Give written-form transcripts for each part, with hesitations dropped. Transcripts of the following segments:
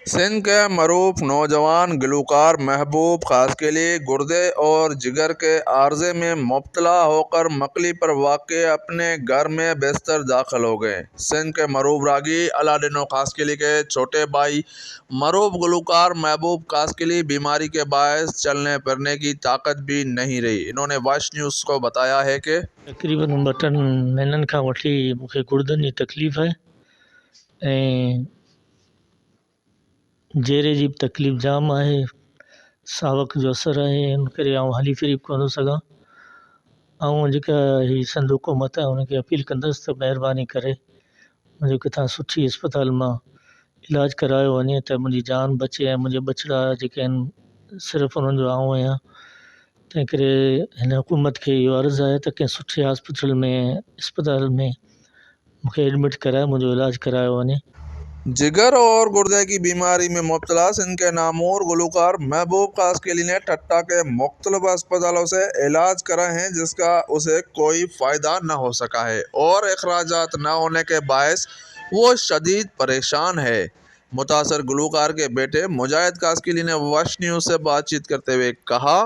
सिंध के मरूफ नौजवान गुलूकार महबूब खासकेली गुर्दे और जिगर के आर्जे में मुब्तला होकर मकली पर वाक़ अपने घर में बिस्तर दाखिल हो गए। सिंध के मरूफ रागी अलादिनो खासकेली के छोटे भाई मरूफ गुलूकार महबूब खासकेली बीमारी के बायस चलने फिरने की ताकत भी नहीं रही। इन्होंने वाश न्यूज़ को बताया है कि तक़रीबन 2-3 महीननि खां वठी मूंखे गुर्दनि जी तकलीफ़ आहे ऐं जीरे जी बि तकलीफ़ जाम आहे, सावक जो असरु आहे, हुन करे आउं हली फिरी बि कोन थो सघां। ऐं जेका हीअ सिंध हुकूमत आहे हुनखे अपील कंदुसि त महिरबानी करे मुंहिंजो किथां सुठी अस्पताल मां इलाज करायो वञे त मुंहिंजी जान बचे ऐं मुंहिंजा ॿचड़ा जेके आहिनि सिर्फ़ु उन्हनि जो आउं आहियां। तंहिं करे हिन हुकूमत खे इहो अर्ज़ु आहे त कंहिं सुठे हॉस्पिटल में अस्पताल में मूंखे एडमिट कराए मुंहिंजो इलाज करायो वञे। जिगर और गुर्दे की बीमारी में मुब्तला सिंध के नामूर गुलूकार महबूब खासकेली ने ठट्टा के मुख्तलिफ अस्पतालों से इलाज कराए हैं, जिसका उसे कोई फ़ायदा न हो सका है और अखराजात न होने के बायस वो शदीद परेशान है। मुतासर गुलूकार के बेटे मुजाहिद खासकेली ने वश न्यूज़ से बातचीत करते हुए कहा,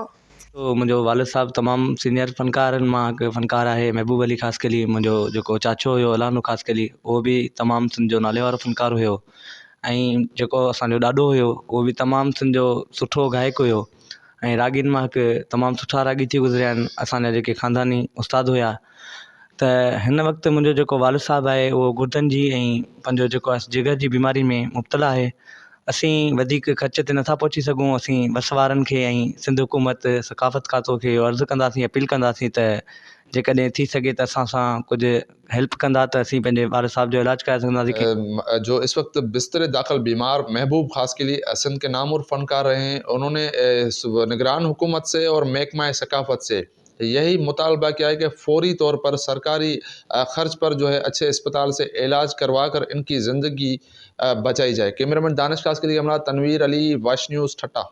तो मुंहिंजो वालिद साहिबु तमामु सीनियर फ़नकार आहिनि, मां हिकु फ़नकार आहे महबूब अली खासकेली, मुंहिंजो जेको चाचो हुयो अलानो खासकेली उहो बि तमामु सिंध जो नाले वारो फ़नकार हुयो ऐं जेको असांजो ॾाॾो हुयो उहो बि तमामु सिंध जो सुठो गायक हुयो ऐं रागीनि मां हिकु तमामु सुठा रागी थी गुज़रिया आहिनि। असांजा जेके ख़ानदानी उस्ताद हुया त हिन वक़्तु मुंहिंजो जेको वालिद साहिबु आहे उहो गुर्दनि जी ऐं पंहिंजो जेको आहे जिगर जी बीमारी में मुब्तला आहे। असीं वधीक ख़र्च ते नथा पहुची सघूं। असीं बस वारनि खे ऐं सिंध हुकूमत सकाफ़त खातो खे इहो अर्ज़ु कंदासीं, अपील कंदासीं त जेकॾहिं थी सघे त असां सां कुझु हेल्प कंदा त असीं पंहिंजे वालिद साहिब जो इलाज कराए सघंदासीं। जो इस वक्त बिस्तर दाखिल बीमार महबूब खासकेली सिंध के नामवर फ़नकार रहे हैं, उन्होंने निगरान हुकूमत से और महकमा सकाफ़त से यही मुतालबा किया है कि फ़ौरी तौर पर सरकारी ख़र्च पर जो है अच्छे अस्पताल से इलाज करवा कर इनकी ज़िंदगी बचाई जाए। कैमरामैन दानिश खासकेली के हमरा तनवीर अली, वाश न्यूज़, ठट्टा।